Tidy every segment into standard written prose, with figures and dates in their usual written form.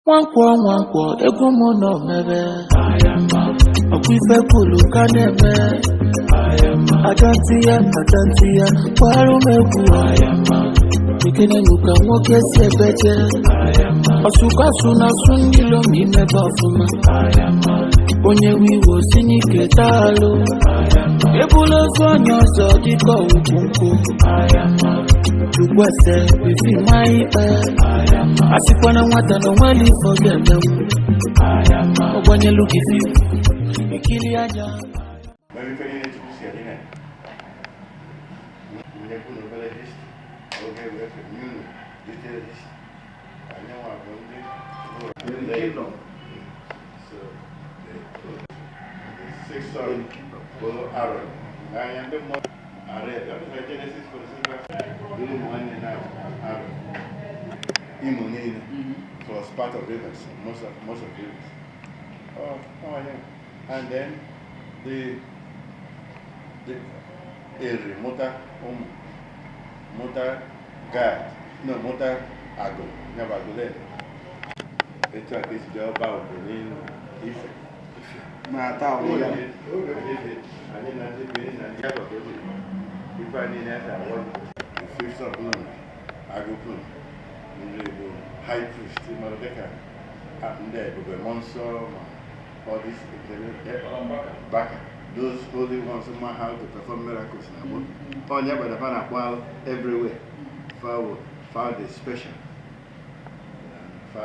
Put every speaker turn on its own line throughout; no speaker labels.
Nwankwọ, Nwankwọ, egwu m nọ mebe ọkwa ife kwuru ka na-eme ajanti ya, ajanti ya kwarụ m egwu ekenenu ka nwoke si ebeje ọsụkọsụ na asụ ndị ma imebe ọfụma. Onye wiwo si n'ike taalụ ebula ozu onye ọzọ dịka ugwu nkwụ. Chukwuese bifi ma ikpe asịkwana nwata na onwere ife ọ ga-emenwu ọgbanyelu gị fim ikiri anya.
Mere ife niile Chukwu si adị na nyekwu na obere history oge wee fe nye unu detailed history. Anyị nwa bụ ndị
The kingdom.
So the six son bụ Aaron n'anya ndị mmụọ Ariel. That is like Genesis 46 verse ụmụ nwanne na Aaron, Imo niile plus part of Rivers, most of Rivers. Oh yeah, and then the Eri mụta ụmụ, mụta Gad, no, mụta Agụ ya bụ Agụlen. Etu a ka esi jee ọba obodo n'elu Ife.
Na-ata ahụ ya.
Anyị na ndị Benin na ndị Yaba ka esi ife a niile esi awọ. The fifth of Nun, Agụkun, ndị bụ high priest mara dịka ndị ebube mmụọ nsọ ma all this ekele baka, those holy ones ma how to perform miracles na agbụ onye gbadafa na-akpọ alụ everywhere. Fa wụ fa dị special, fa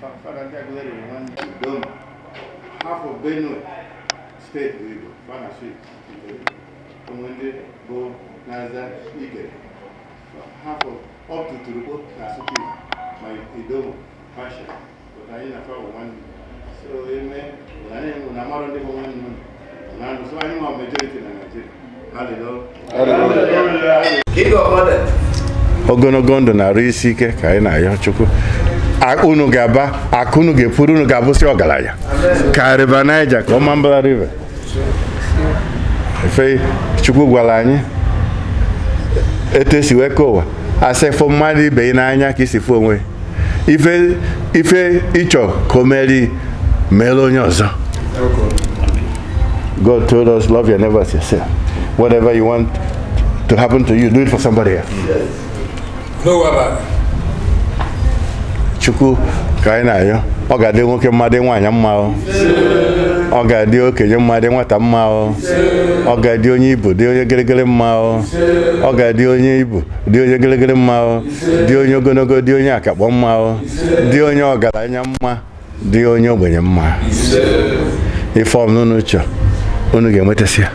fa fa na ndị Agụleri bụ nwanne Idoma. Half of Benue State bụ Igbo, fa na-asụ Igbo. Onwe ndị bụ na-aza Igere, half of up to Turukpo na-asụkwa Igbo, ma Idoma Pasha, but anyị na fa bụ nwanne. So eme anyị na amarụ ndị bụ nwanne unu na so anyị nwa majority na Nigeria. Hallelujah.
King of order.
Ogologo ndụ na-arụ isi ike ka anyị na-ayọ Chukwu. Unu ga-aba akụ, unu ga-epuru, unu ga-abụsị ọgaranya ka River Niger, ka Ọmambala River. Efe Chukwu gwara anyị etu esi wee kee ụwa, asị fụ mmadụ ibe gị n'anya ka isi fụ onwe. Ife ife ịchọ ka o meri mere onye ọzọ. God told us, "Love your neighbor as yourself." Whatever you want to happen to you, do it for somebody else.
No wahala.
Chukwu ka anyị na-ayọ, ọ ga-adị nwoke mma, dị nwaanyị mma o. Ọ ga-adị okenye mma, dị nwata mma o. Ọ ga-adị onye ibu, dị onye gịrịgịrị mma o. Ọ ga-adị onye ibu, dị onye gịrịgịrị mma o. Dị onye ogologo, dị onye akakpọ mma o. Dị onye ọgaranya mma, dị onye ogbenye mma. Ife ọbụla unu chọ, unu ga-enwetasị ya.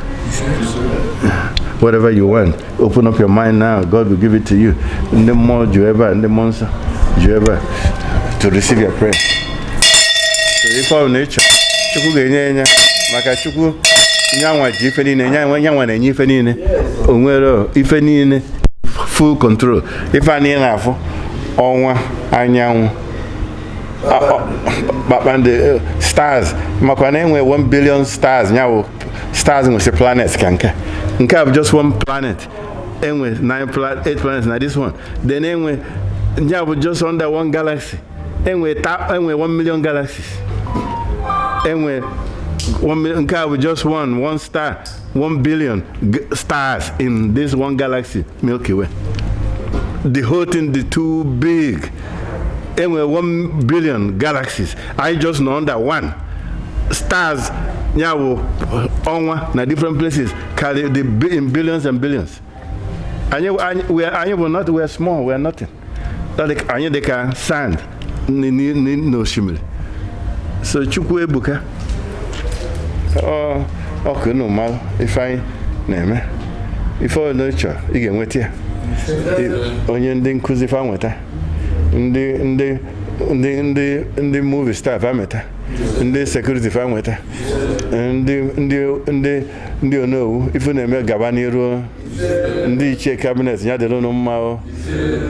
Whatever you want, open up your mind now, God will give it to you. Ndị mmụọ ju ebe a, ndị mmụọ nsọ ju ebe a to receive your prayer. So ife ọbụla ị chọ, Chukwu ga-enye ya, maka Chukwu nyanwa ji ife niile, nyanwa nyanwa na-enye ife niile. O nwere ife niile, full control. Ife a niile na-afụ, ọnwa, anyanwụ, kpakpando, stars, makwa na enwe 1 billion stars. Nyawo stars nwesị planets ka nke nke a bụ just one planet. Enwe 9 8 planets na this one. Then enwe nya bụ just under one galaxy. Enwe ta enwe 1 million galaxies, enwe 1 million. Nke a bụ just one star, 1 billion stars in this one galaxy, Milky Way. The whole thing dị too big. Enwere 1 billion galaxies, anyị just nọ under one. Stars ya bụ ọnwa na different places carry the in billions and billions. Anyị bụ not, we are small, we are nothing. Anyị dị ka sand n'osimiri. So Chukwu ebuka. Ọ ka unu mara ife anyị na-eme. Ife ọ chọrọ, ị ga-enweta ya. Onye ndị nkụzi fa nweta, ndị movie star fa nweta, ndị security fa nweta, ndị onowu ife na-eme gaba n'iru. Ndị ichie cabinet ya dịrị unu mma o.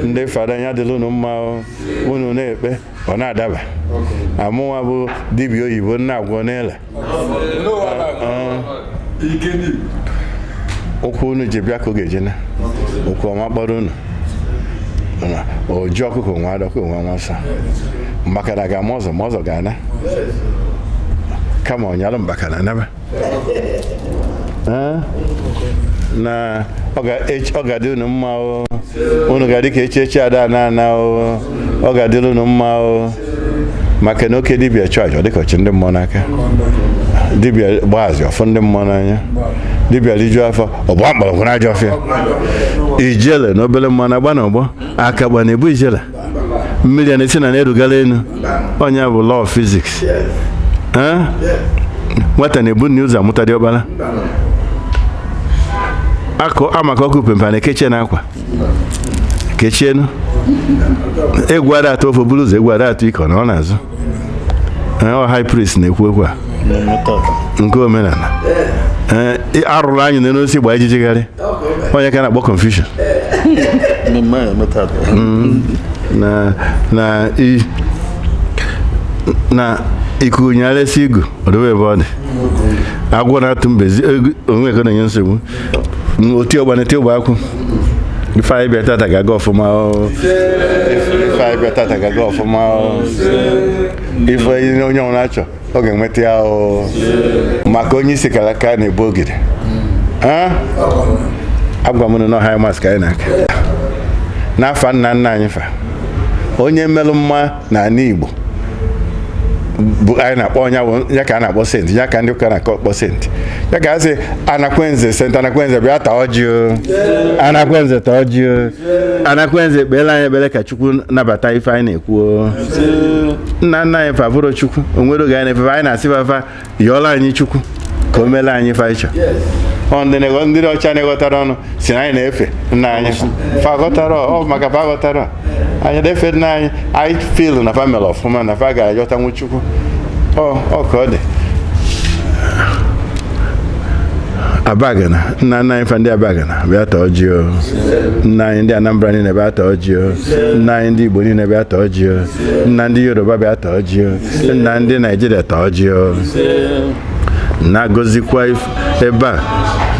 Ndị fada ya dịrị unu mma o. Unu na-ekpe, ọ na-adaba. Amụnwa bụ dibịa oyibo nna agwọ n'ele.
No wahala. Ikeni.
Ụkwụ unu ji bịa ka ọ ga-eje na ụkwụ ọma kpọrọ unu oju ọkụkọ nwa adọkụ nwa nwasa. Mbakana ga-ama ọzọ ma ọzọ ga-ana kama ọnyalụ mbakana anaba. Na ọ ga-adị unu mma o, unu ga-adị ka echi echi ada ana ana o, ọ ga-adịrị unu mma o, maka na oke dibịa chụọ aja ọ dịka ọchị ndị mmụọ n'aka, dibịa gbaazi ọfụ ndị mmụọ n'anya, dibịa rijuo afọ ọgba mgbọrọgwụ n'ajọ ọfịa, ijele na obere mmanụ agba na ọgbọ aka gba na ebu ijele, mmiri a na-esi na na-erugala elu, onye bụ law of physics. Nwata na-ebu nne ụzọ amụta dị ọkpara akụ amaka ọkụ pempe na-ekechie na akwa kechienu egwu ada atụ ofe buru ụzọ egwu ada atụ ike ọ na ọ na-azụ. Ọ high priest na-ekwu ekwu a nke omenala arụrụ anyị n'osi gba ejijigharị onye ka na-akpọ confusion na ikuku nyarịsị igu ọdịwe ebe ọ dị agwọ na-atụ mbezi onwe ka na-enye nsogbu oti ọgba na eti ọgba akwụ. Ife anyị bịa tata ga-aga ọfụma o, ife anyị bịa tata ga-aga ọfụma o, ife onye ọbụla achọ ọ ga-enweta ya o, maka onye isi kara aka na-ebu ogide. Agwa m na ọha mas ka anyị na-aka n'afa nna nna anyị fa onye mmelụ mma na ala Igbo bụ anyị na-akpọ onye ya ka a na-akpọ senti, ya ka ndị ụka na-akpọ senti, ya ka a sị Anakwenze senti Anakwenze bịa taa ọjị o, Anakwenze taa ọjị o, Anakwenze kpeela anyị ekpere ka Chukwu nabata ife anyị na-ekwu o. Nna nna anyị favoro Chukwu o nwere oge anyị na-efefe anyị na-asị fafa yọọla anyị Chukwu ka o meela anyị ife anyị chọrọ. Ọ ndị ọcha na-eghọtara ọnụ si na anyị na-efe nna anyị fa ghọtara ọ maka fa ghọtara anyị na-efe nna anyị anyị feel na fa mere ọfụma na fa ga-ayọtanwu Chukwu ọ ka ọ dị. Abagana nna nna anyị fa ndị Abagana bịa taa ọjị o, nna anyị ndị Anambra niile bịa taa ọjị o, nna anyị ndị Igbo niile bịa taa ọjị o, nna ndị Yoruba bịa taa ọjị o, nna ndị Naijiria taa ọjị o. Na-agọzikwa ebe a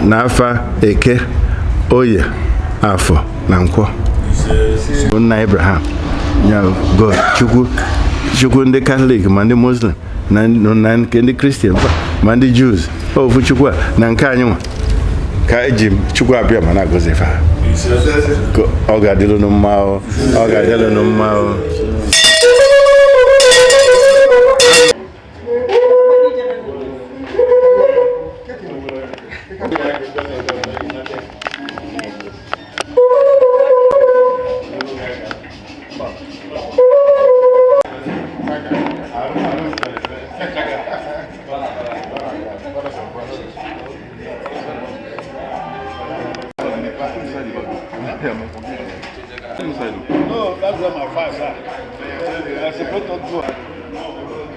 n'afa Eke, Oye, Afọ na Nkwọ. Nna Abraham ya God Chukwu Chukwu ndị Katọlik ma ndị Muslim na nke ndị Kristian ma ndị Jews ofu Chukwu a na nke anyị nwa ka eji Chukwu abịa ma na-agọzi fa. Ọ ga-adịrị unu mma o, ọ ga-adịrị unu mma o.
No, that's where my files are. I separate not two.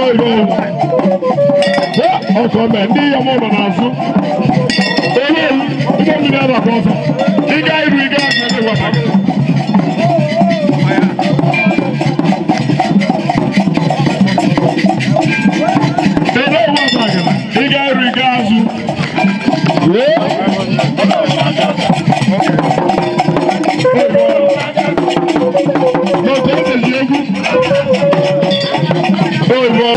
Oyibo. Ọkọ mẹ ndị ya mụ nọ n'azụ. Onye ụgbọ mmiri agbakọ ọsọ. Ịga iru ịga azụ ebe wata gị. Ebe wata gị ịga iru ịga azụ. Wee. N'otu esi eji egwu. Oyibo.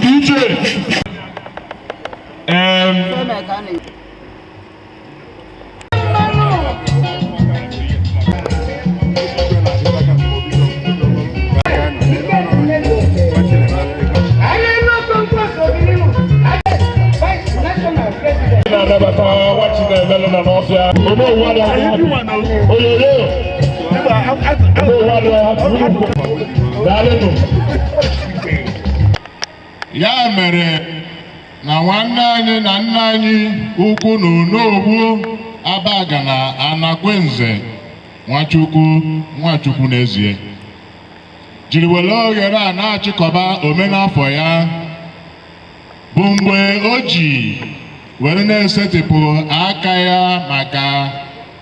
DJ. Na-anabata nwa Chinemelụ nọ n'ọfịa. Onowu adịghị onyonyo. Onowu adịghị daalụnụ.
Ya mere na nwanne anyị na nna anyị ukwu na Onowu Abagana Anakwenze Nwachukwu Nwachukwu n'ezie jiri were oghere a na-achịkọba omenafọ ya bụ mgbe o ji were na-esetịpụ aka ya maka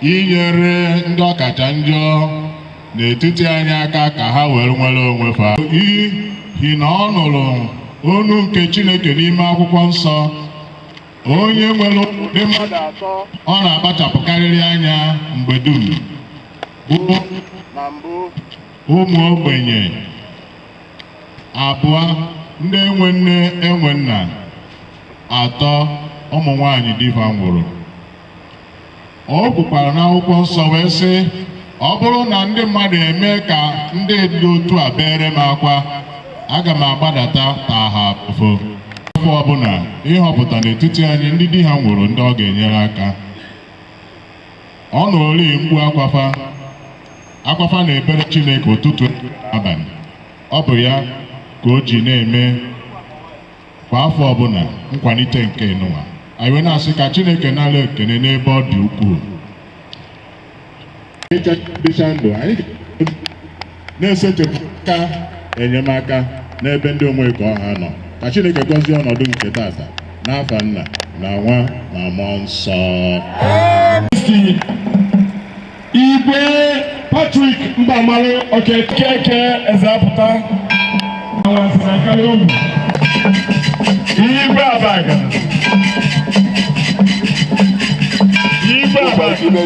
inyere ndị ọkacha njọ n'etiti anyị aka ka ha were nwere onwe fa, ihi na ọ nụrụ onu nke Chineke n'ime akwụkwọ nsọ, onye nwere ụdị mmadụ atọ ọ na-akpachapụkarịrị anya mgbe dum bụ na mbụ ụmụ ogbenye, abụọ ndị enwe nne enwe nna, atọ ụmụ nwanyị di fa nwụrụ. O kwukwara n'akwụkwọ nsọ wee sị, ọ bụrụ na ndị mmadụ eme ka ndị dị otu a bere m akwa, aga m agbadata taa ha afụfụ. Afọ ọbụla ịhọpụta n'etiti anyị ndị di ha nwụrụ ndị ọ ga-enyere aka. Ọ nọrọ mkpu akwafa akwafa na ebere Chineke ụtụtụ abalị. Ọ bụ ya ka o ji na-eme kwa afọ ọbụla nkwalite nke nụwa. Anyị wee na-asị ka Chineke nara ekene n'ebe ọ dị ukwuu. Dịcha ndụ anyị na-esetịpụ aka enyemaka n'ebe ndị onwe ka ọha nọ. Ka Chineke gọzie ọnọdụ nke tata n'afa nna na nwa na mmụọ nsọ.
Igwe Patrick Mbamalu Okeke Ezeapụta Igwe Abagana Igwe Abagana.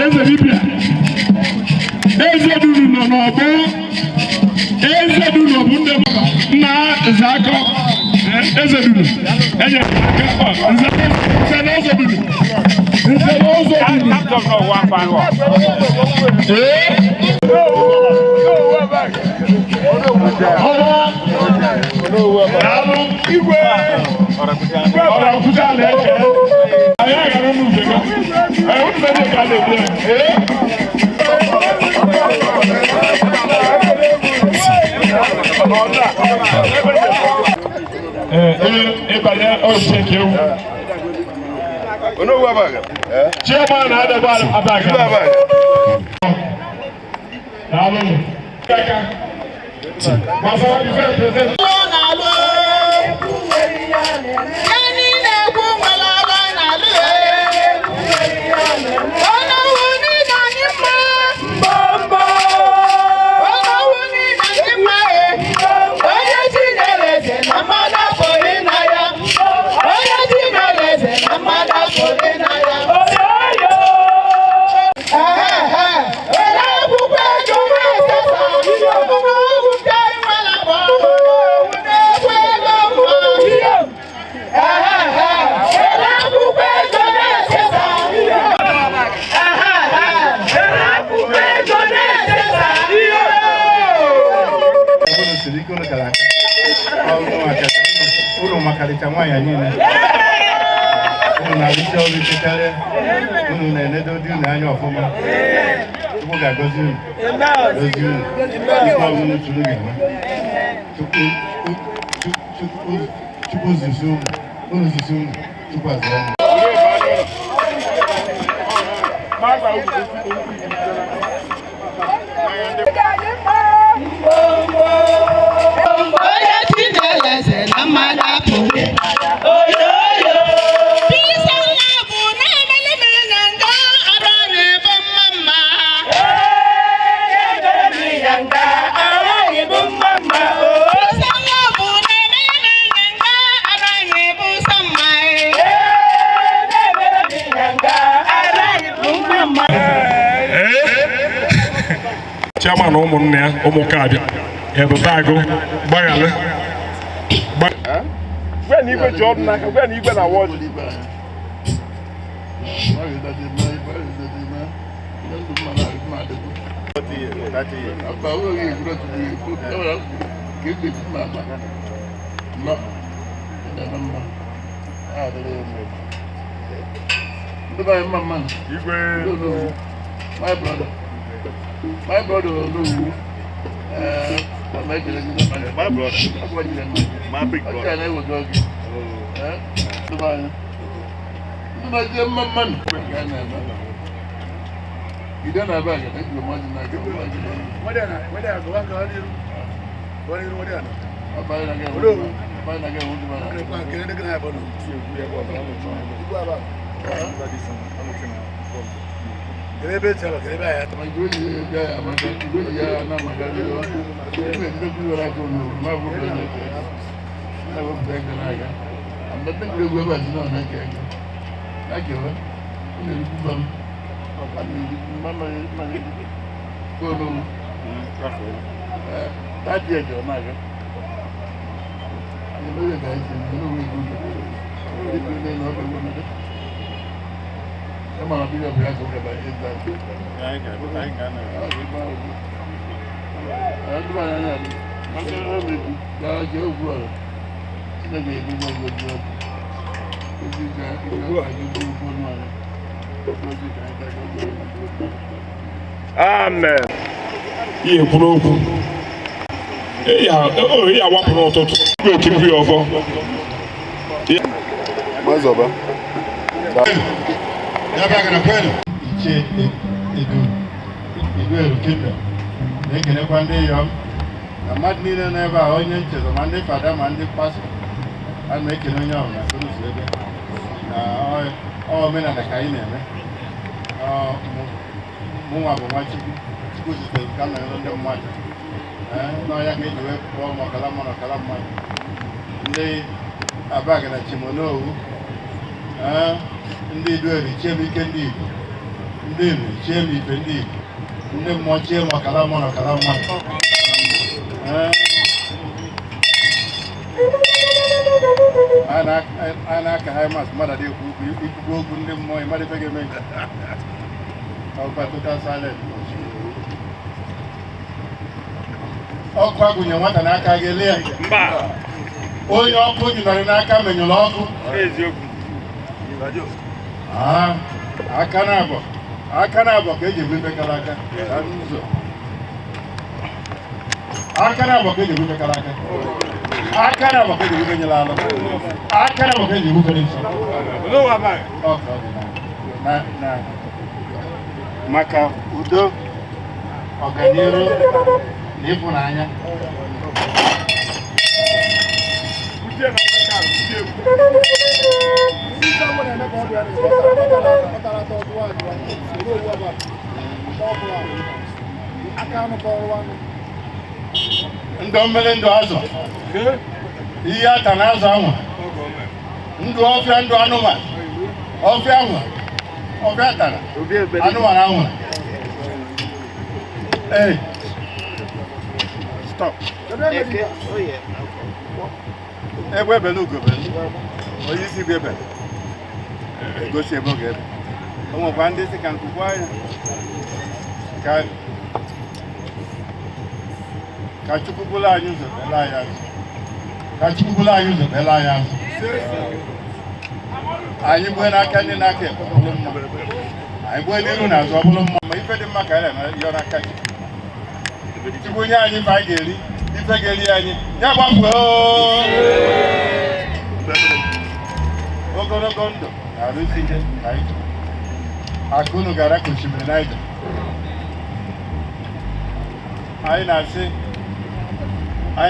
Eze dibịa, eze duru nọ n'ọgbọ, eze duru bụ nne m nna Nzeakọ, eze duru enye aka nze na ụzọ duru, nze na ụzọ duru. Ee, ọwa daalụ igwe ọra nkwụcha na-eche anyị aghara ụmụ nze gị. Ee, ụmụ nze ka a na-egbu ya. Ee. Ịbanye ọchịchị nke ewu.
Onowu Abaga.
Chairman Adaba Abaga.
Igwe Abaga.
Daalụ. Gbasara ife president.
Unu makarịcha nwaanyị niile. Unu na-arụsi ọrụ ike karịa. Unu na-enedo di unu anya ọfụma. Chukwu ga-agọzi unu. Gọzie unu. Ife ọbụla unu ga-eme. Chukwu zisi unu. Unu zisi unu. Chukwu azụ unu.
Onye Chineke na mmadụ apụghị.
Chairman ụmụnne ya ụmụka abịa ebube agụ gbaghalị.
Gwa na igwe ji ọdụ n'aka, gwa na igwe na-awa ọjị.
Igwe.
My brother. My brother, no.
My brother. My big brother.
Amen. Ihe kwuru okwu. Ihe awapụ n'ụtụtụ. Igwe okirikiri ya ọfọ.
Ichie Edu Igwe Kingdom na-ekelekwa ndị yọm na mmadụ niile nọ ebe a, onye nchezo ma ndị fada ma ndị pastọ, a na-ekele onye ọbụla n'ụzọ ebe na ọ omenala ka anyị na-eme. Mụnwa bụ nwa Chukwu. Chukwu zitere ka m nọnyere ndị mmadụ n'ọhịa ka eji wee pụọ ma ọkala mmadụ ọkala mmadụ ndị Abagana Chimonowu, ndị Idueri Chiemike, ndị Igbo, ndị Igbo Chiemife, ndị Igbo, ndị mmụọ chie m ọkala mmadụ ọkala mmadụ. A na-aka ha mas mmadụ adịghị ekwu okwu, ikwukwu okwu ndị mmụọ ịmara ife ga-eme nke ọkwa total silent. Ọkụ agụnye nwata n'aka ga-ele ya. Onye ọkụ jụnarị n'aka menyụrụ ọkụ. Aka na-abọ aka na-abọ ka eji ebu ife kara aka n'ụzọ. Aka na-abọ ka eji ebu ife kara aka. Aka na-abọ ka eji ebu ife nyere alụ. Aka na-abọ ka eji ebu ife n'isi. Maka udo, ọganiru na ịfụnanya. Ndụ mmiri, ndụ azụ, ihe ata na azụ anwụ, ndụ ọfịa, ndụ anụmanụ, ọfịa anwụ, ọfịa tara anụmanụ anwụ. Ee, stop. Egbe ebele, ugo bele, onye isi igwe ebele egosi ebe ọ ga-ebe. O nwekwa ndị si ka nkukwu anya ka Chukwu bụrụ anyị ụzọ bele anyị azụ. Ka Chukwu bụrụ anyị ụzọ kpere anyị azụ. Anyị gbue n'aka ndị n'aka ekpe, ọ bụrụ mma. Anyị gbue n'iru na azụ, ọ bụrụ mma. Ma ife dị mma ka anyị na-ayọ n'aka Chukwu. Chukwu nye anyị ife anyị ga-eri, ife ga-eri anyị. Ya gbafuo. Ogologo ndụ na arụ isi ike ka anyị chọrọ. Akụ unu gara ka osimiri Naija. Anyị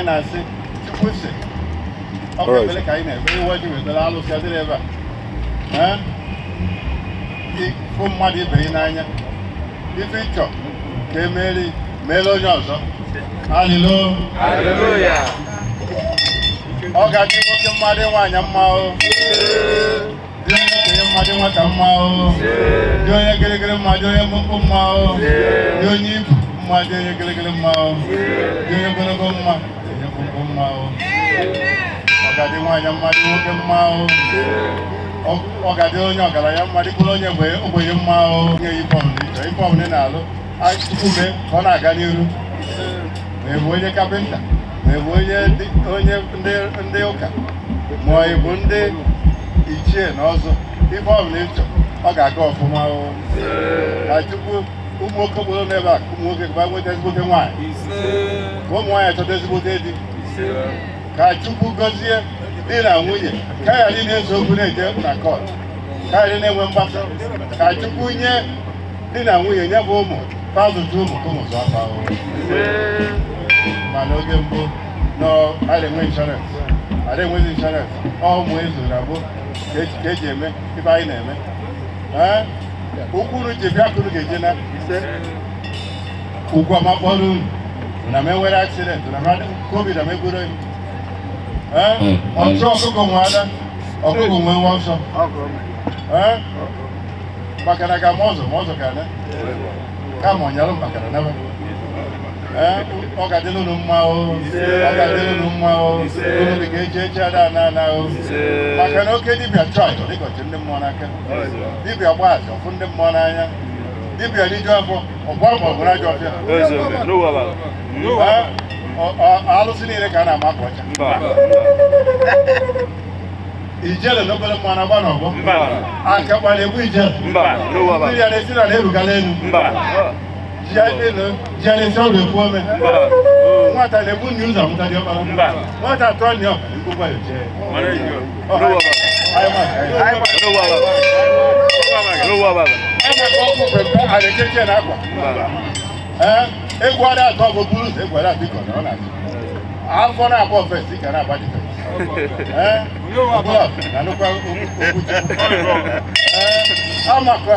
na-asị Chukwu sị ọ bụ ekpere ka anyị na-ekpe iwe ji wetara alụsị adịrị ebe a. Ee? Ịfụ mmadụ ibe gị n'anya, ife ịchọ ka emeri meere onye ọzọ. Alilo. Ọ ga-adị nwoke mma, dị nwaanyị mma o. Dị onye okenye mma, dị nwata mma o. Dị onye gịrịgịrị mma, dị onye mkpụmkpụ mma o. Dị onye ibu mma, dị onye gịrịgịrị mma o. Dị onye ogologo mma, dị onye mkpụmkpụ mma o. Ọ ga-adị nwaanyị mma, dị nwoke mma o. Ọ ga-adị onye ọgaranya mma, dịkwara onye ogbenye mma o. Nye ife ọbụla ịchọ, ife ọbụla ị na-alụ, Chukwu mee ka ọ na-aga n'iru. Ma ị bụ onye kapịnta, ma ị bụ onye ndị ụka, ma ị bụ ndị ichie na ọzọ, ife ọbụla ịchọ, ọ ga-aga ọfụma o. Ka Chukwu ụmụ nwoke kpụrụ n'ebe a, ụmụ nwoke ka nweta ezigbote nwaanyị, ka ụmụ nwaanyị chọta ezigbote di. Ka Chukwu gọzie di na nwunye, ka ghara ị na-ese okwu na-eje na court, ka ghara ị na-enwe mgbasa. Ka Chukwu nye di na nwunye nye bụ ụmụ fazụta ụmụ ka ụmụ zụọ afa o. Ma n'oge mbụ nọ, a na-enwe insurance, a na-enwezi insurance. Ọ ụmụ ezu na bụ ka eji eme ife anyị na-eme. Ee, ụkwụ unu ji bịa ka unu ga-eje na ugwu amakpọrọ unu na m enwere accident na m covid na m egburu. Ee, ọchụ ọkụkọ nwe ada, ọkụkọ nwe nwa ọsọ. Ee, maka na ga ma ọzọ ma ọzọ ka na kama ọnyalụ maka na naba. Ee, ọ ga-adịrị unu mma o, ọ ga-adịrị unu mma o. Unu dị ka echi echi ada ana ana o. Maka na oke dibịa chụọ aja dịka ọchị ndị mmụọ n'aka, dibịa gba aja ọfụ ndị mmụọ n'anya, dibịa riju afọ ọgba ma ọ bụ n'ajọ ọfịa. Ee, alụsị niile ka a na-ama akwa ọcha. Ijele n'obere mmụọ na-agba n'ọgbọ aka gbara egbu ijele. Mmiri a na-esi na na-erugala elu ji elu ji a na-esi ọrụ ekwu ome. Nwata na-ebu nri ụzọ amụta dị ọkpara. Nwata atọ nri ọka mkpụkwa ya jee. Ọkụ pempe a na-echeche na akwa. Ee, egwu ada atọ bụ buru ụzọ egwu ada atọ ịkọ na ọ na-azụ afọ na-agba ofesi ka na-agba defence. Ee, ọbụla na nnukwu okwu Chukwu. Ee, amakwa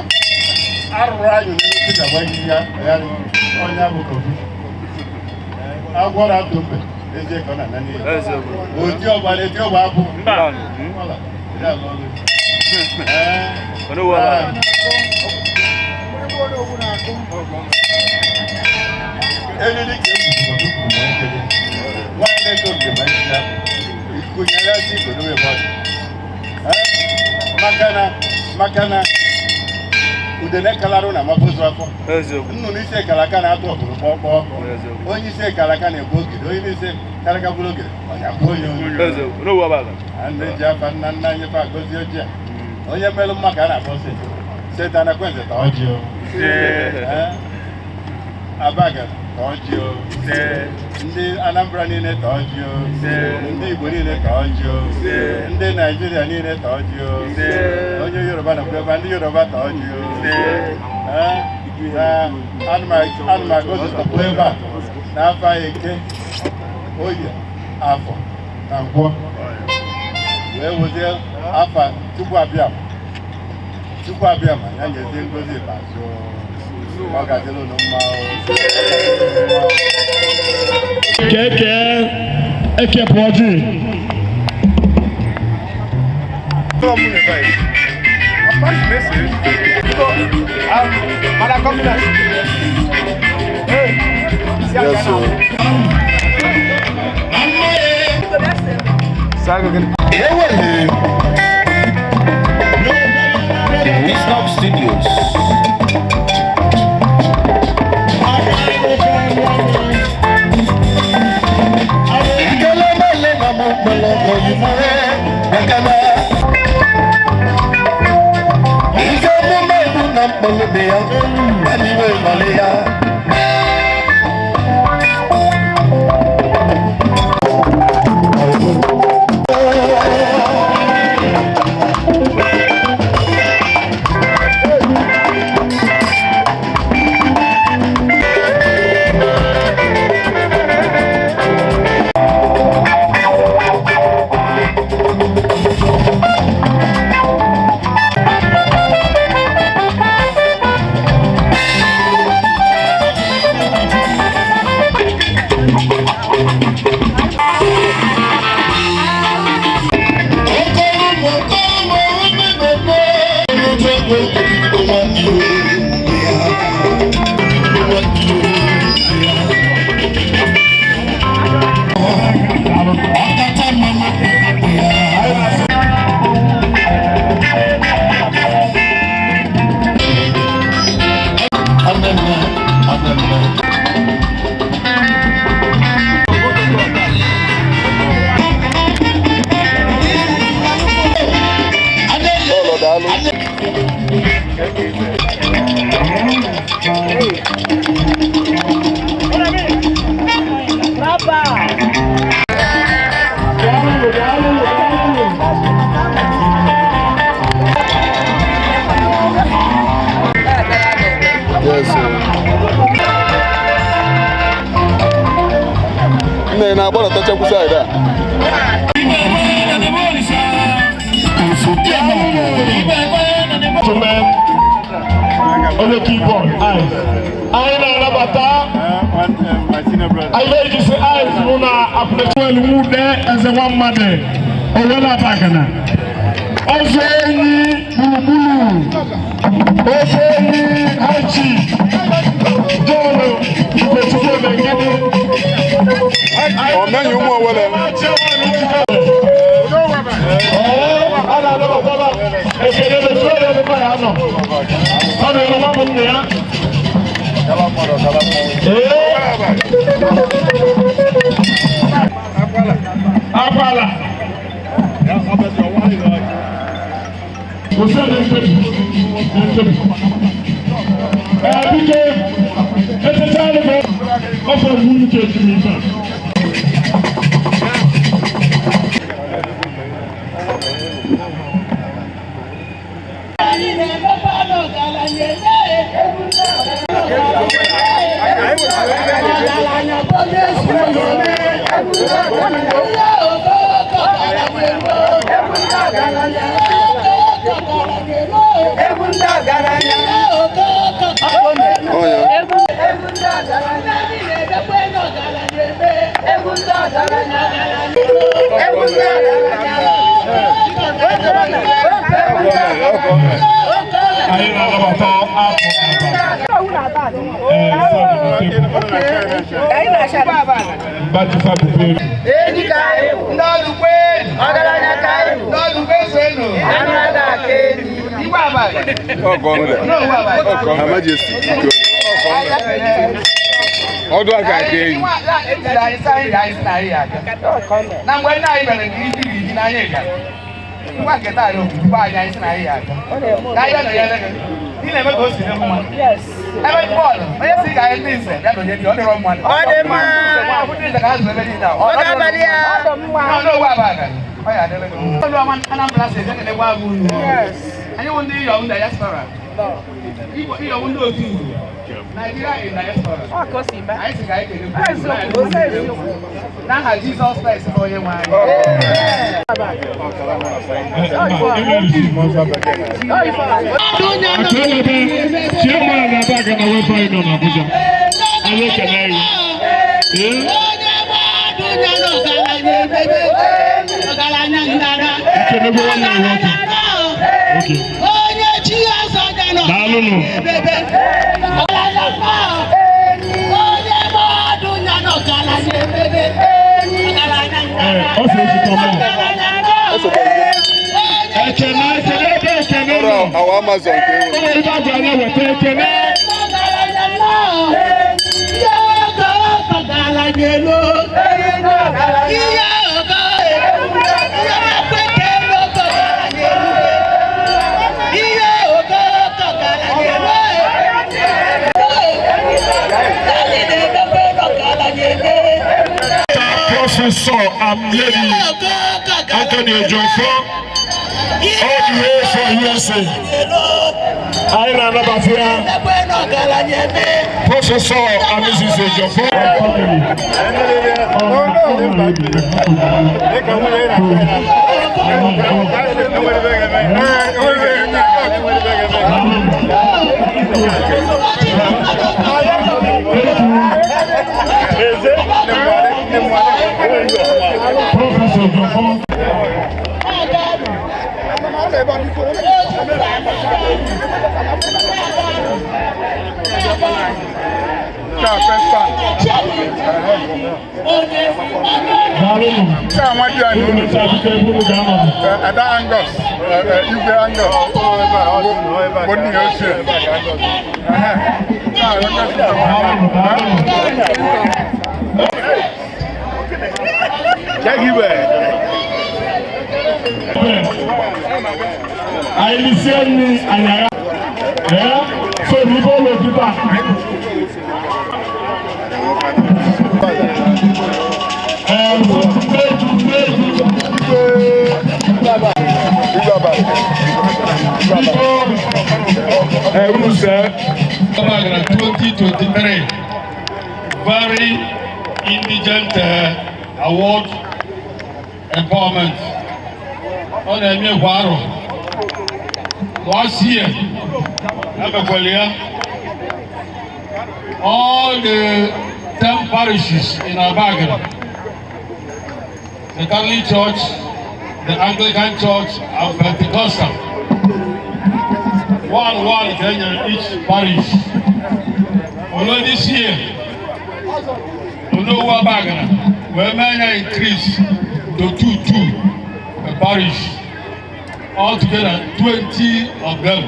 arụrụ anyị n'elu dịka gba ya ya onye bụ kofi agwọ na-atụ mbe ezie ka ọ na-ana n'iyi oti ọgba na-eti ọgba abụ. Ọla, ịdị ala ọlụ. Ee, eriri ka e gburu ma ekele nwaanyị na-eto njem anyị na ikunyere aka igodo ebe ọ dị. Ee, maka na udene kalarụ na amabozu afọ nnụnụ isi ekalaka na-atụ ọkpụrụ kpọkpọọ. Onye isi ekalaka na-ebu ogede, onye isi kalaka bụrụ ogede ọ ya bụ onye onye a ndị ji afa nna nna anyị fa agọzi ojii a. Onye melụ mma ka a na-akpọ seta seta na kwenze ta ọjị o. Ee, Abaga ta ọjị o. Ndị Anambra niile ta ọjị o. Ndị Igbo niile ta ọjị o. Ndị Naijiria niile ta ọjị o. Onye Yoruba nọkwa ebe a, ndị Yoruba ta ọjị o. Ee, na ana m agọzipụta ebe a n'afọ Eke, Oye, Afọ na Nkwọ, wee wezie afa Chukwu abịa, Chukwu abịa ma ya nyezie ngozi ikpeazụ. Ọ ga-adịrị unu mma o.
Keke ekepụ ọjị.
Yes, sir.
The Wisdom Studios.
Ikelele na mụ mkpọrọ.
Akpọlụbe ya, eluigwe nọlị ya.
Nne na-agbadatacha saịdị a.
Onye keyboard, anyị na-anabata anyị na-ejisi eyes mụ na apụlechuelu nwude eze nwa mmadụ onye na-abagana ọzọ enyi gburugburu ofe enyi high chief John Ikechukwu Omegidi.
Omenyi ụmụ Owele.
Akwala. Anyị na-anabata
Her Majesty. Ọdụ aka aka enyi.
Na mgbe nna anyị mere nke ijiri iji n'anya ịga. Ngwa nke taa ya okwukwe anyị anyị sị na anyị aga. Ka anyị nọnyere gị. Ị na-eme ka o si dị mma. Ebe bọọlụ, onye si ka anyị ndị nze bịa nọnye gị, ọ dịrọ mmadụ.
Ọ dị mma.
Ndị nze ka ha zụrụ ebe niile a.
Ọ ga-abalị ya.
N'owu abalị. Ọ ya adịrị gị. Olu ọma Anambra si eje kelekwa m unu. Anyị wụ ndị Iyom diaspora. Iyom ndị otu Igbo. Nigeria in diaspora. Anyị si ka anyị kelekwa unu. N'aha Jizọs Kraịst bụ onye nwe anyị.
Atelebe chairman Abagana Welfare Union Abuja. Anyị ekele gị. Nkelebe nwanne ya nwoke. Okay. Daalụnụ. Ọ sị ezukọ mụ. Ekene ekene ebe ekene nọ.
Our Amazon ka e nwere.
Ebe a gwara ya weta ekene. and Lady Anthony Ejiofor, all the way from USA. Anyị na-anabata ya, Professor and Mrs. Ejiofor. Professor Ejiofor.
Ada Angus, Igwe Angus, bụ nna ya ochie.
Àìníṣẹ́ ni àyàrá ẹ̀ sọ̀rọ̀ bọ́ọ̀lù òkúta. Ẹ̀
2023 very indigent award empowerment. Ọ na-eme kwa arọ. Last year, emekwara ya. All the 10 parishes in Abagana, the Catholic Church, the Anglican Church, and Pentecostal. One ka e nyere each parish. Although this year, Onowu Abagana wee mee ya increase to 2-2 per parish. Altogether, 20 of them.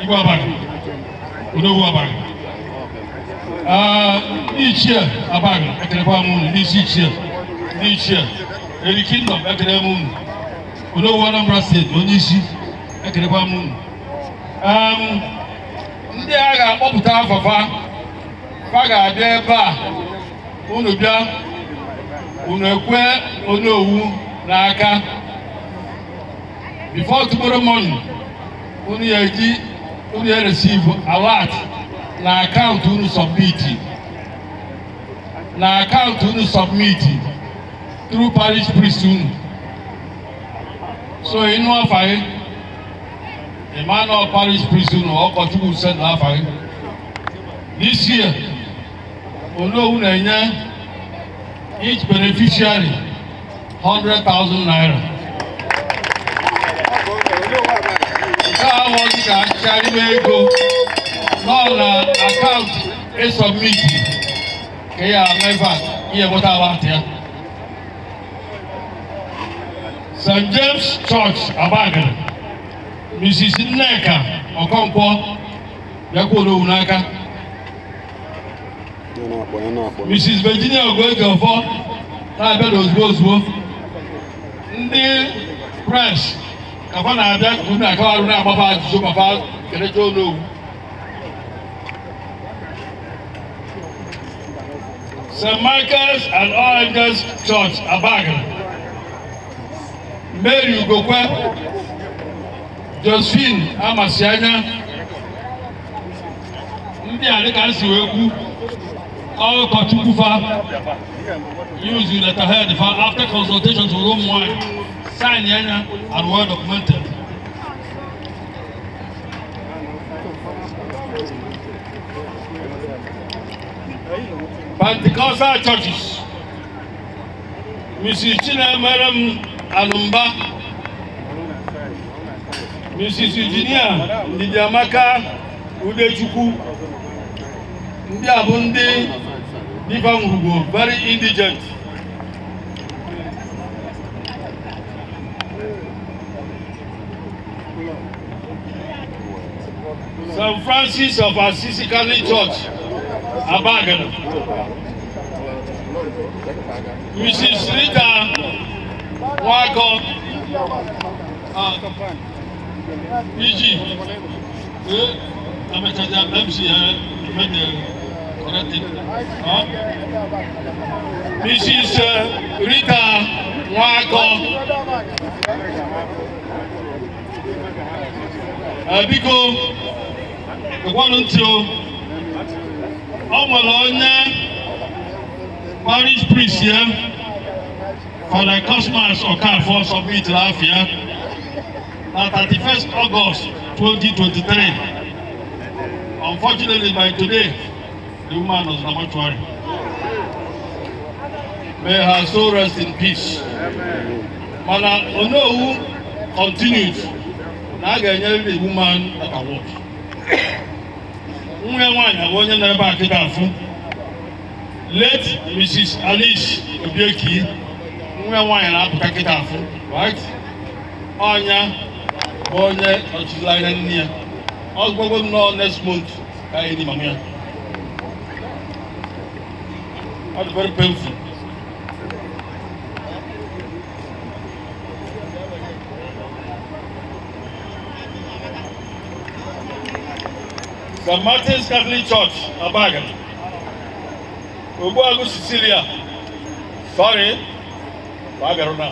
Igwe Abagana, Onowu Abagana. Ndị ichie Abagana, ekelekwa m unu, ndị isi ichie, ndị ichie, Eri Kingdom, ekele m unu. Onowu Anambra State, onye isi, ekelekwa m unu. Ndị a ga-akpọpụta afọfa fa ga-abịa ebe a, unu bịa, unu ekwe Onowu n'aka. Before tomorrow morning, unu ya eji, unu ya receive alert na akaụntụ unu submit, na akaụntụ unu submit through parish priest unu. So ịnụ afa gị, Emmanuel parish priest unu, ọkọchukwu send afa gị. This year, Onowu na-enye each beneficiary 100,000 naira. Nke a abụghị ka achịgharịba ego nọ na akaụntụ esubmit ka ya ama ebe a ihe nweta alert ya. St. James Church, Abagana, Mrs. Nneka Okonkwo bịakwa Onowu n'aka. Mrs. Virginia Ogoekeofo na-abịa n'ozugbo ozugbo. Ndị press ka fa na-abịa ka unu akawarụ na-agbafa ajụjụ ma fa kelecha Onowu. St. Michael's and All Angels Church, Abagana, Mary Ugokwe, Josephine Amasianya, ndị a dịka nsi wee kwu, ụkọchukwu fa use letterhead fa after consultations with ụmụ nwanyị, sign ya and well documented. Pentecostal churches, Mrs. Chinemerem Alumba, Mrs. Eugenia Ndidiamaka Udechukwu, ndị a bụ ndị Diva Ngwugwo, very indigent. St. Francis of Assisi Catholic Church, Abagana, Mrs. Rita Nwako, PG, amechaja MC made the
correct it. Huh? Mrs. Rita Nwakọ. Biko, gekwanụ ntị o. Ọ nwere onye parish priest ya, Father Cosmas Okafor, submit afia na 31st August 2023. Unfortunately, by today, the woman was in the mortuary. May her soul rest in peace. Mana Onowu continued na a ga-enyere the woman that award. Nwa ya nwaanyị bụ onye nọ ebe a kịta afụ. Late Mrs. Alice Obieki, nwa ya nwaanyị na-apụta kịta afụ, right? Ọnya bụ onye nọchiri anya nne ya. Ọ gwago m nọọ next month ka anyị ni mama ya. Ọ dị very painful. St. Martin's Catholic Church, Abagana. Ogbuagu Cecilia, sorry, Bagarona.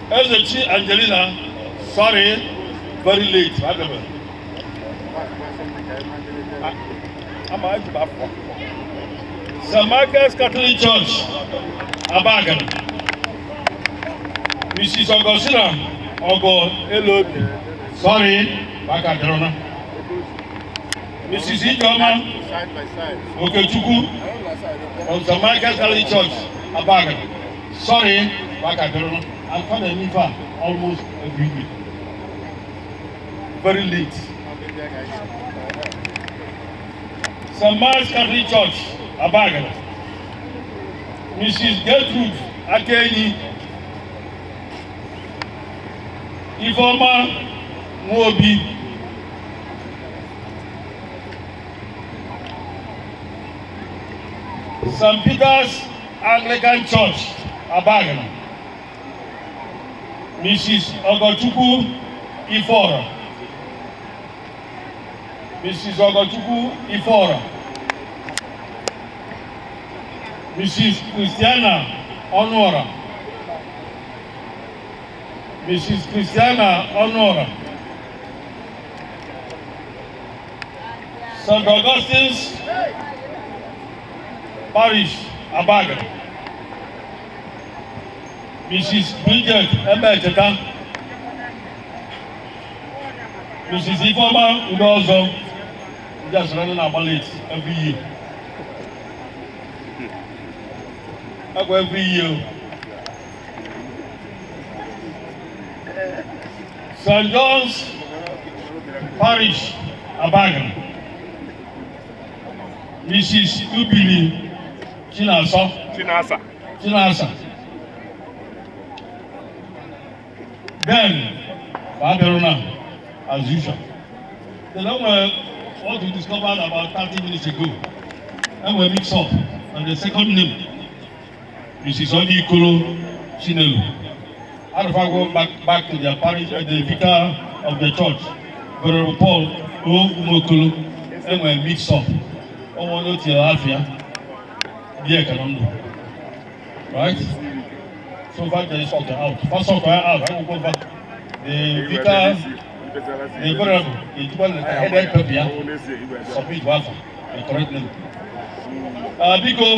Ezechi Angelina, sorry, very late. Bagaba. St. Michael's Catholic Church, Abagana. Mrs. Augustina Ogo Elobi, sorry, Bagarona. Mrs. Ijoma Okechukwu of St. Michael's Catholic Church, Abagana. Sorry, Bagarona. I'm finding Nifa almost every week. Very late. St. Mark's Catholic Church, Abagana. Mrs. Gertrude Akenyi. Ifeoma Nwobi. St. Peter's Anglican Church, Abagana. Mrs. Ogochukwu Ifora. Mrs. Ogochukwu Ifora. Mrs. Christiana Honora. Mrs. Christiana Honora. St. Augustine's Parish, Abagana. Mrs. Bridget Ebecheta. Mrs. Ifeoma Udozo. Just running about late every year. I go every year. St. John's Parish, Abagana. Mrs. Ubili Chinasa.
Chinasa.
Chinasa. Then, Baberona, as usual. Then what we discovered about 30 minutes ago, and we mix up, and the second name, Mrs. Odi Ikolo Chinelo. How go back to their parish, the vicar of the church, Venerable Paul O. Umokolo, and we mix up. Oh, no, Afia. Yeah, right? So far, they sort out. First sort out, I will go back. The vicar, the venerable, the headed paper, submit one for the correct name. Biko,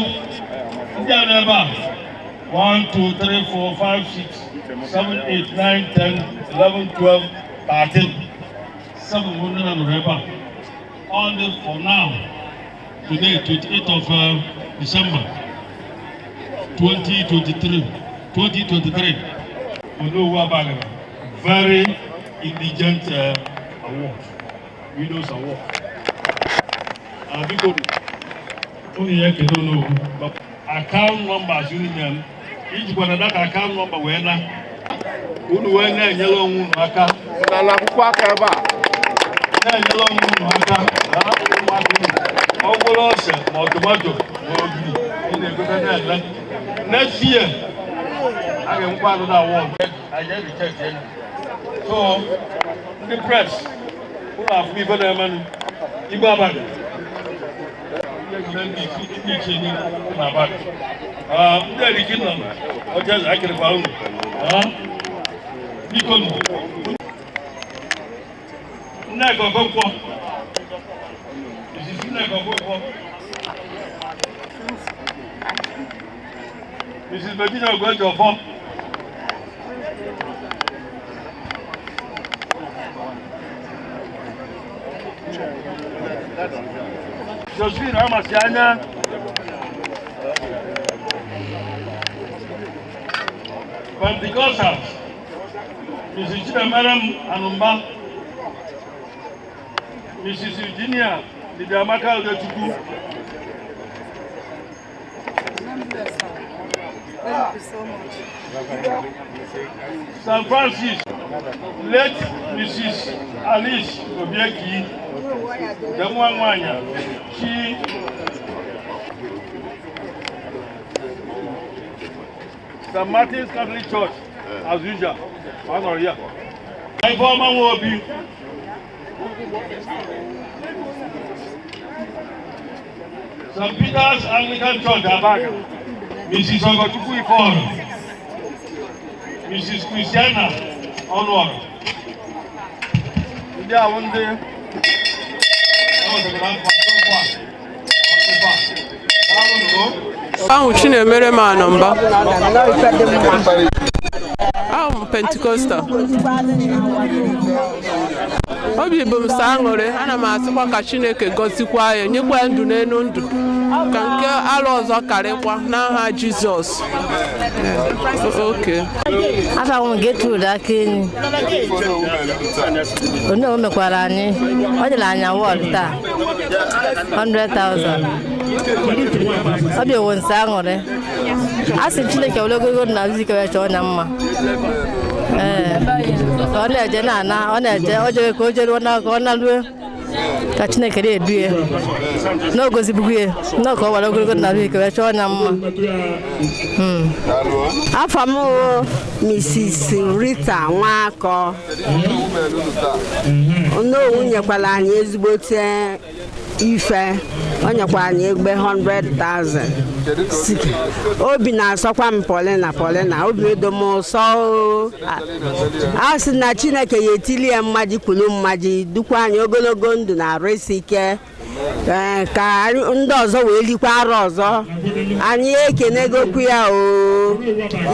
1, 2, 3, 4, 5, 6, 7, 8, 9, 10, 11, 12, 13. 7 women and rubber. On the for now, today, 28th of December 2023. Onowu Abagana, very indigent award, Widows Award. Biko, only you don't know, but account numbers you name. Each one of that account number when unu wee na-enyere onwe unu aka.
Na akwụkwọ aka ebe a.
Na-enyere onwe unu aka. Ọ bụrụ ose ma ọ tomato ma ogiri ị na-egote na-ele. Next year, a ga-enwekwa another award. I get reject ya. So, ndị press, unu afụ ife na-emenụ. Igwe abalị. ndị isi ndị ichie niile na Abagana. Ndị Eri Kingdom oche eze akịrịkwa unu. Biko nụ. Nneka Okonkwo, Mrs. Nneka Okonkwo, Mrs. Virginia Oguejiofor, Josephine Amasianya, Pentecostals, Mrs. Chinemerem Anumba, Mrs. Eugenia Lidiamaka Udechukwu.
Thank you so much.
St. Francis, late Mrs. Alice Obieki, the nwa nwanyị chi St. Martin's Catholic Church, as usual, ọ nọrọ ya. Ifeọma Nwobi, St. Peter's Anglican Church, Abagana, Mrs. Ogochukwu Ifeọrụ, Mrs. Christiana Ọnụọrụ. Ndị ahụ ndị enwetara nkwado ọkwa ọkwa. Daalụ nụ.
Ahụ Chinemere m Anọmba. Ahụ m Pentecostal. Obi bụ m sọ aṅụrị, ana m asịkwa ka Chineke gọzikwa ya, nyekwa ya ndụ n'elu ndụ, ka nke alụ ọzọ karịkwa n'aha Jizọs. Okay.
Afa m Gertrude Akenyi. Onye o mekwara anyị, ọ dịrị anyị award taa 100,000. Obi wụ nsọ aṅụrị. A sị Chineke were ogologo ndụ na ahụ ike wee chọọ ya mma. Ee, ka ọ na-eje na-ana, ọ na-eje, o jere ka o jeruo na ka ọ narue, ka Chineke na-edu ya, na o gozibugwu ya, na ka ọ were ogologo ndụ na ahụ ike wee chọọ ya mma.
Afọ m wụ Mrs. Rita Nwakọ. Onowu nyekwara anyị ezigbote ife, o nyekwara anyị egbe 100,000. Obi na-asọkwa m Paulina Paulina, obi edo m ụsọ o. A sị na Chineke ya etili ya mmaji kwuru mmaji, dukwa anyị ogologo ndụ na arụ isi ike. Ee, ka ndị ọzọ wee likwa arụ ọzọ. Anyị ekenegokwu ya o.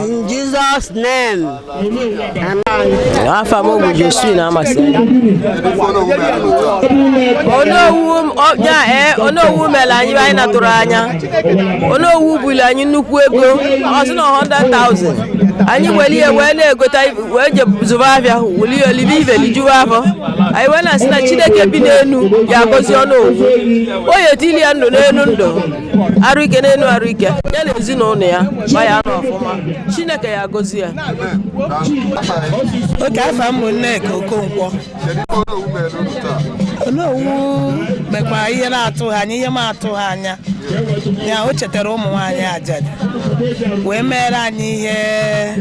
In Jesus name. Amen.
Afa m bụ Josephine Amasị. Onowu mere anyị anyị natụrụ anya. Onowu buli anyị nnukwu ego, ọ sị na 100,000. Anyị were ihe wee na-egota, wee je zụba afịa, wuli ya olibe ibe lijuwa afọ. Anyị wee na-asị na Chineke bi n'enu ya agọzi Onowu. O ya etili ya ndụ n'enu ndụ, arụ ike n'enu arụ ike, ya na ezinụlọ ya ma ya nọ ọfụma. Chineke ya agọzi ya.
Oke afọ m bụ Nneka Okonkwo. Onowu mekwara ihe na-atụghị anya, ihe m atụghị anya. Ya o chetara ụmụ nwaanyị ajadu wee mere anyị ihe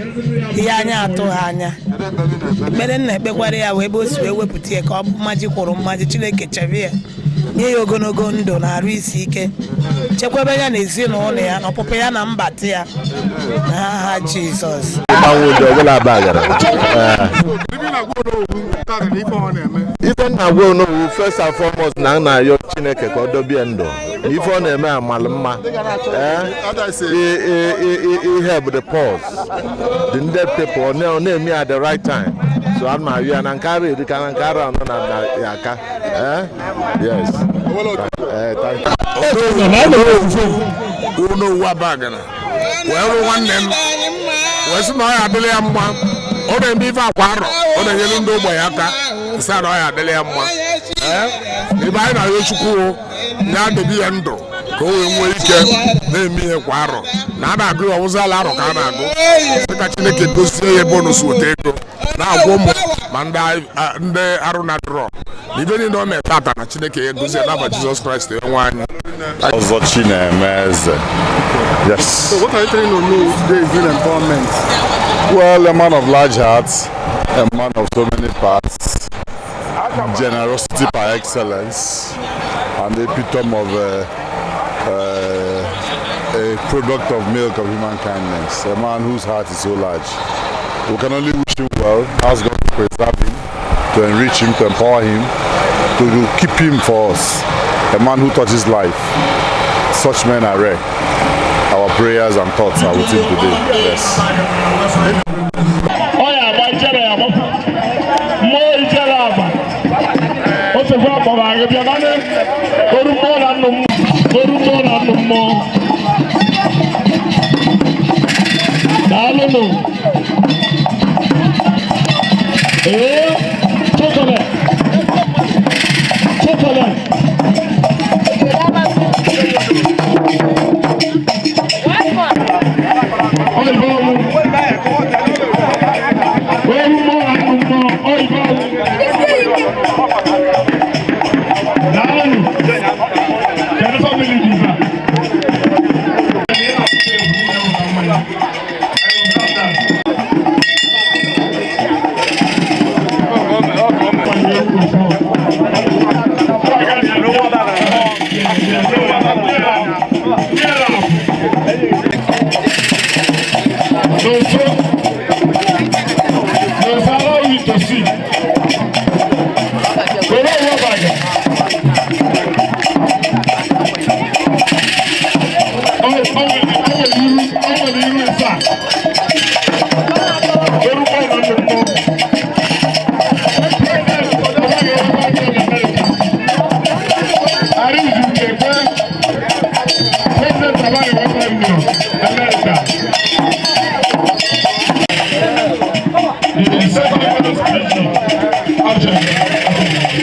ihe anyị atụghị anya. Ekpere nna ekpekwara ya wee ebe o si wee wepụta ya ka ọ bụ mmaji kwụrụ mmaji. Chineke chebe ya, nye ya ogologo ndụ na arụ isi ike, chekwaba ya na ezinụlọ ya na ọpụpụ ya na mbata ya n'aha Jizọs.
Ịgbanwe ụdị ọbụla Abagana. Ife nna gwa Onowu first and foremost na nna ayọ Chineke ka ọ dobie ndụ na ife ọ na-eme amalụ mma. Ihe bụ the pause the needed people ọ na-eme at the right time, so a ma ayọ ya na nke ara erika na nke ara anọ na ya aka. Yes. Thank you.
Onowu Abagana wee rụ nwanne m wee sị na ọ ya adịla ya mma. Ọ na-eme ife akwa arọ, ọ na-enyere ndị ogbenye aka, sị na ọ ya adịla ya mma. Ebe anyị na-arịọ Chukwu ya dobe ya ndụ ka o wee nwee ike na-eme ihe kwa arọ, na a na-agụ ya ọwụzi ala arọ ka a na-agụ, sị ka Chineke dozie ya ebe ọ nọ weta ego na-agwọ ụmụ ma ndị arụ na drọ na ibe niile o mee tata na Chineke ya gozie n'afa Jizọs Kraịst onye anyị.
Ọzọ Chinemeze. Yes.
So what are you telling Onowu today is doing empowerment?
Well, a man of large heart, a man of so many parts, generosity par excellence, and the epitome of A product of milk of human kindness, a man whose heart is so large. We can only wish him well, ask God to preserve him, to enrich him, to empower him, to keep him for us. A man who touches life. Such men are rare. Our prayers and thoughts are with him today. Yes.
Ọ ya agba ichere ya agbapụ mmụọ ichere agba o sekwa akpọrọ anyị bịa mana oru mmụọ na nnụ mmụọ oru mmụọ na nnụ mmụọ. Daalụnụ. Ee, chocolate, chocolate. Oyibo ọmụ oru mmụọ na nnụ mmụọ oyibo ọmụ. Daalụnụ. Kedu family dị ife a? N'ofe n'ofe allow you to see. Were onwe baga. O nwere iru, o nwere iru ịsa. Orúkọ ìlànà mmụọ. Arizu Kekwe, President Abani Western Union, America. The second vice president, Archer.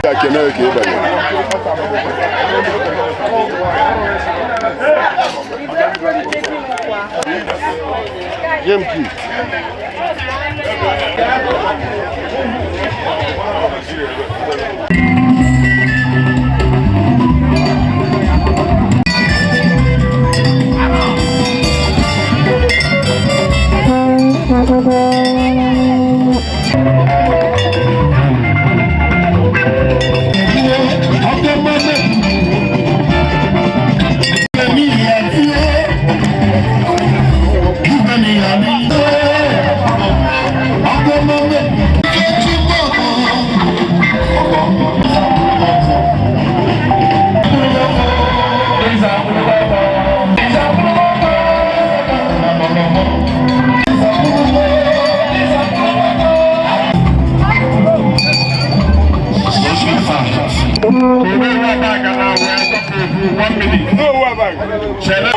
Thank you very much.
Nye m kii.
Chele.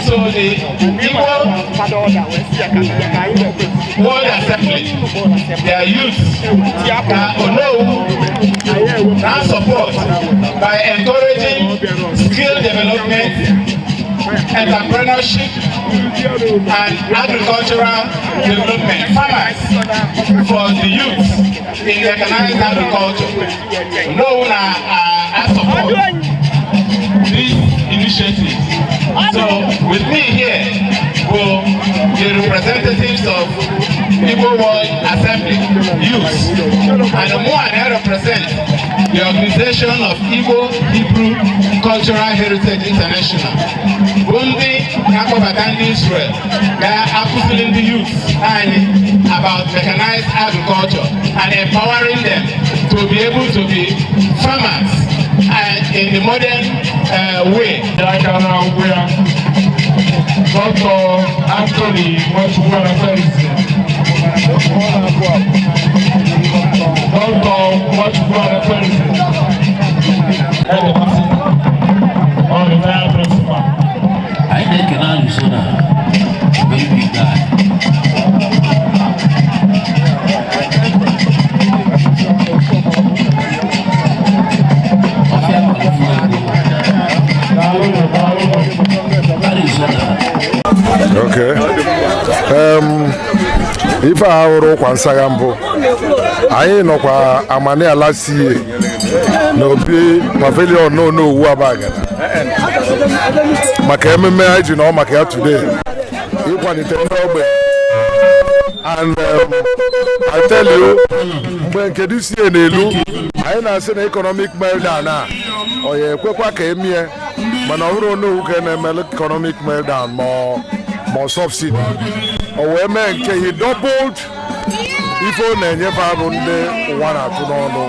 So the Igbo World Assembly, their youth ka Onowu now support by encouraging skill development, entrepreneurship, and agricultural development, farmers for the youth in mechanized agriculture. Onowu na support this initiative. So with me here will the representatives of Igbo World Assembly Youth, and more I represent the organization of Igbo Hebrew Cultural Heritage International. Bụ ndị na-akpọbata ndị Israel ga-akụziri ndị youth anyị about mechanized agriculture and empowering them to be able to be farmers and in the modern way.
Dr. Anthony Nwachukwu Anafelisi. Dr. Nwachukwu Anafelisi. Ọ retired principal.
Anyị na-ekene Arizona, very big guy. Ọfịa Arizona.
Okay.
Ife a hụrụ ụkwa nsagha mbụ anyị nọkwa Amani last year na obi pavilion n'Onowu Abagana maka ememe anyị ji nọ maka ya today, ịkwalite ndị ogbenye. And I tell you, mgbe nke this year na-elu, anyị na-asị na economic meltdown a ọ ya ekwekwa ka emie, mana ọ bụrụ Onowu ka na-eme economic meltdown ma ọ subsidy o wee mee nke he doubled ife ọ na-enyefe abụ ndị ụwa na-atụ n'ọnụ.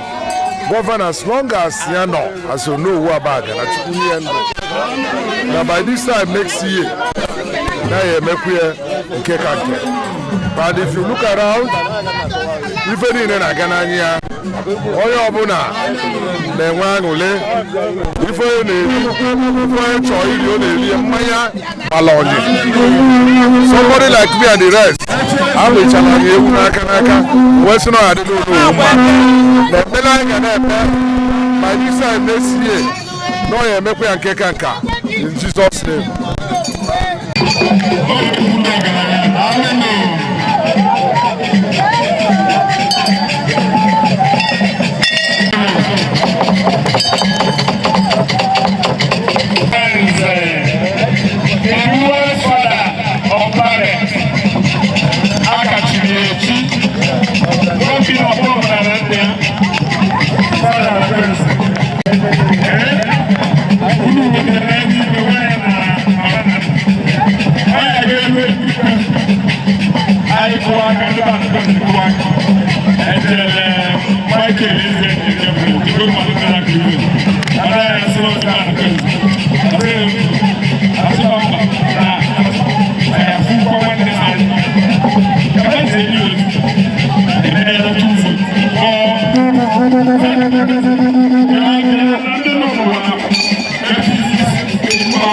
Gọvanọ, as long as ya nọ as Onowu Abagana, Chukwu nye ndụ, na by this time next year na ya emekwu ya nke ka nke. But if you look around, ife niile na-aga n'anya ya, onye ọbụla na-enwe aṅụrị. Ife onye na-eri, ife onye chọọ iri, ọ na-eri mmanya ala ọnyị. Somebody like me and the rest amịchala anyị ewu n'aka n'aka wee sị na ọ ya adịla Onowu mma na ekpere anyị ga na-ekpe by this time next year na ọ ya emekwa ya nke ka nka, in Jesus' name.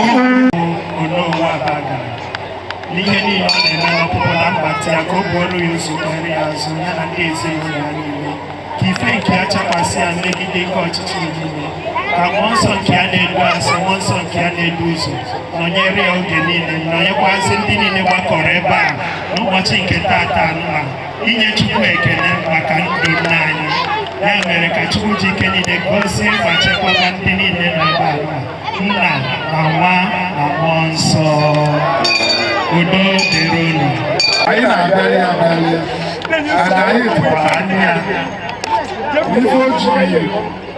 Onowu Abagana n'ihe niile ọ na-eme n'ọpụpụ na mbata ya, ka o buoro ya ụzọ, kpere ya azụ, ya na ndị ezinụlọ ya niile, ka ife nke ya chakwasị ya megide ike ọchịchịrị niile, ka mmụọ nsọ nke ya na-edu asị, mmụọ nsọ nke ya na-edu ụzọ nọnyere ya oge niile, nọnyekwazị ndị niile gbakọrọ ebe a n'ụbọchị nke taata anụma inye Chukwu ekele maka ndụ nna anyị. Ya mere, ka Chukwu ji ike niile gọzie ma chekwaba ndị niile nọ ebe a, Nna na Nwa na Mmụọ Nsọ. Udo dịrị unu.
Anyị na-abịali abịali and anyị tụkwara anya ife o ji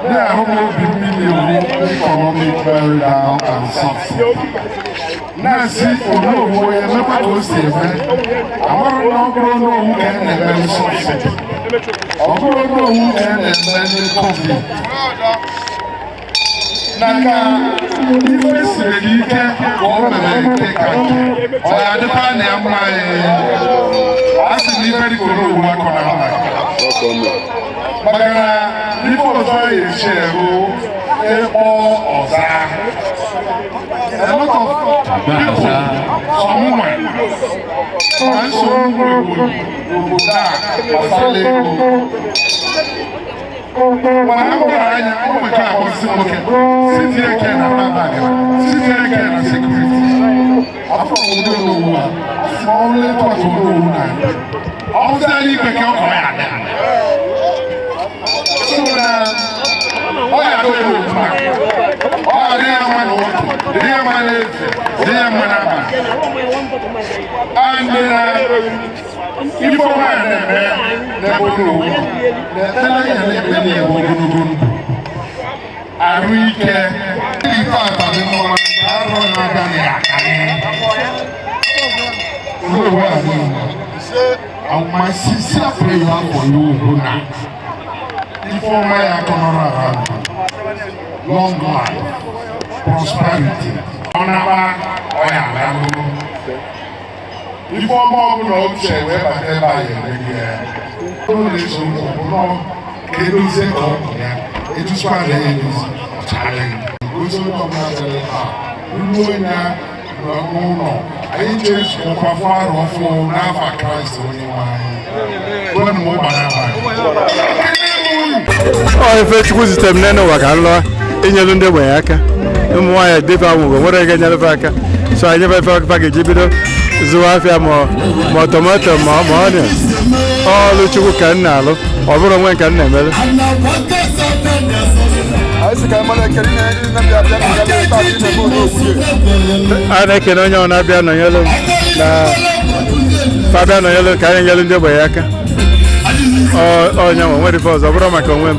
na-ahụ m obi mmiri ewu economic meltdown and subsidy, na-asị Onowu onye emekwa ka o si eme. Amarụ na ọ bụrụ Onowu ka a na-eme subsidy, ọ bụrụ Onowu ka a na-eme ndị COVID na ka ife siri ike ka o mere nke ka nke ọ ya adịkwa na ya mma. A sị na ife dịka Onowu akọ na mma, maka na ife ọzọ ya echi bụ ịkpọ ọza. A lot of people sọmụnwa na nsogbu obodo a gbasara ego, mana a hụrụ anya o nweka akpọsị nwoke si eke na Abagana, si eke na security afọ obodo Onowu a asị ma ọrụ etu a ka Onowu na ọ bụziala ikpe ka ọ kọrọ ya ada so na ọ ya adị Onowu mma, ọ ga-adị ya mma n'ụtụtụ, dị ya mma n'efu, dị ya mma n'abalị. And na ife ọma ya na-eme n'ebe Onowu nọ na-ekpere ya, na-ekpe na-ewe ogologo ndụ, arụ ike. Ife ata dị mma nke arọ na-abịa na ya akarị Onowu adị mma. And my sincere prayer for you bụ na ife ọma ya akọnọrọ around you, long life, prosperity, ọ naba ọ ya alalụ ife ọma ọbụla uche wee bata ebe a ya emeghe ya. Ụlọ na-eso ụzọ bụ nọọ ka edozie ka ọ bụ ya etusukwa na ya edozi ọchara ya gozi. Onye ọbụla bịara ebe a ruo ya n'ụlọ anyị jee zukọkwa fụ arọ ọfụ n'afa Kraịst onye nwe anyị. Gwanụ m ụgba n'abalị.
Ọ ife Chukwu zitere m n'elu ụwa ka m lụọ, inyelu ndị ogbenye aka. Ụmụ nwaanyị dịfe anwụgo nwere ego enyere aka, so anyị nyefe ife fa ga-eji bido. zụwa afịa ma ma tomato ma ma onion. Ọlụ Chukwu ka m na-alụ, ọ bụrụ onwe ka m na-emelụ. A na-ekene onye ọ na-abịa nọnyelụ m na fabia nọnyelụ ka anyị nyelụ ndị ogbenye aka. Onye nwe nwere ife ọzọ, ọ bụrụ maka onwe m.